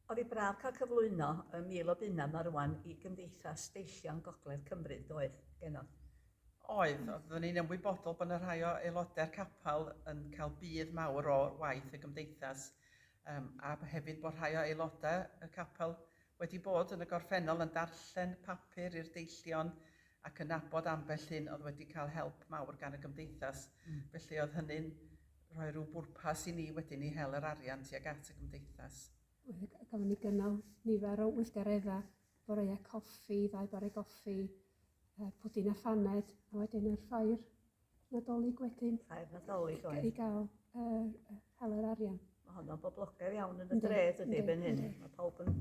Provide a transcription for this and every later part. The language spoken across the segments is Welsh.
Oedd hi braf cael cyflwyno y 1,000 o bunnau 'ma rwan i Gymdeithas Deillion Gogledd Cymru, doedd, genod? Oedd, oeddwn ni'n ymwybodol bod yna rhai o aelodau'r capel yn cael budd mawr o waith y gymdeithas, a hefyd bod rhai o aelodau y capel wedi bod yn y gorffennol yn darllen papur i'r deillion ac yn nabod ambell un oedd wedi cael help mawr gan y gymdeithas. Felly oedd hynny'n rhoi rhyw bwrpas i ni wedyn i hel yr arian tuag at y gymdeithas. Gafon ni gynnal nifer o weithgareddau, boreau coffi, ddau bore goffi, pwdin a phaned, a wedyn yr ffair Nadolig wedyn. Ffair Nadolig oedd. I gael hel yr arian. Mae honno'n boblogaidd iawn yn y dre, dydy, ben hyn. Mae pawb yn.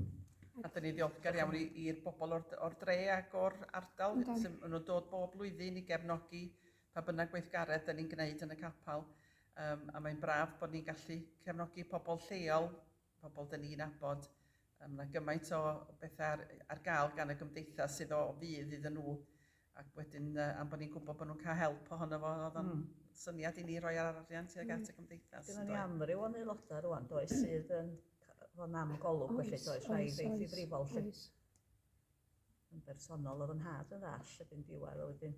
A dyn ni ddiolchgar iawn i'r bobl o'r dre ac o'r ardal. Sy'n, maen nhw'n dod bob blwyddyn i gefnogi pa bynnag gweithgaredd dyn ni'n gwneud yn y capel. A mae'n braf bod ni'n gallu cefnogi pobl lleol, pobl dyn ni'n nabod. Mae yna gymaint o bethau ar gael gan y gymdeithas sydd o fudd iddyn nhw. Ac wedyn, am bod ni'n gwybod bod nhw'n cael help ohono fo, oedd o'n syniad i ni roi ar arian tuag at y gymdeithas. Gynnon ni amryw o'n aelodau rwan, does, sydd yn efo nam golwg felly, does, rhai reit ddifrifol, 'lly. Yn bersonol, oedd 'y nhad yn ddall erbyn diwedd, a wedyn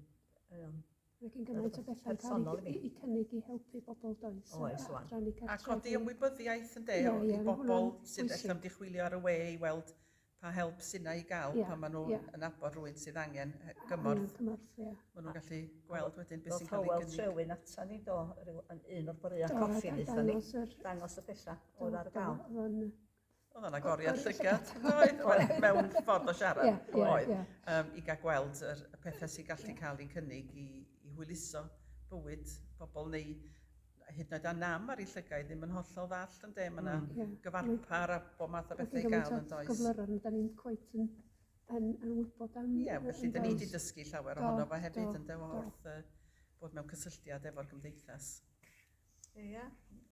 Mae gen gymaint o bethau'n cael eu cynnig i helpu bobl, does? Oes, wan. A codi ymwybyddiaeth, ynde, i bobl sydd ella mynd i chwilio ar y we i weld pa help sydd 'na i gael pan maen nhw yn nabod rhywun sydd angen gymorth. Cymorth, ie. Maen nhw'n gallu gweld wedyn beth sy'n cael ei gynnig. Hywel Trewyn ata ni do, ryw, yn un o'r boreau coffi wnaethon ni. Dangos y pethau oedd ar gael. Oedd o'n agoriad llygad, oedd, mewn ffordd o siarad, oedd, i gael gweld y pethau sy'n gallu cael eu cynnig i hwyluso bywyd pobl neu hyd yn oed â nam ar eu llygaid ddim yn hollol ddall, ynde, mae yna gyfarpar a bob math o bethau i gael yn does. Gyflyrau na da ni'n cweit yn wybod am. Ie, felly da ni wedi dysgu llawer ohono fo hefyd, ynde, wrth bod mewn cysylltiad efo'r gymdeithas. Ie.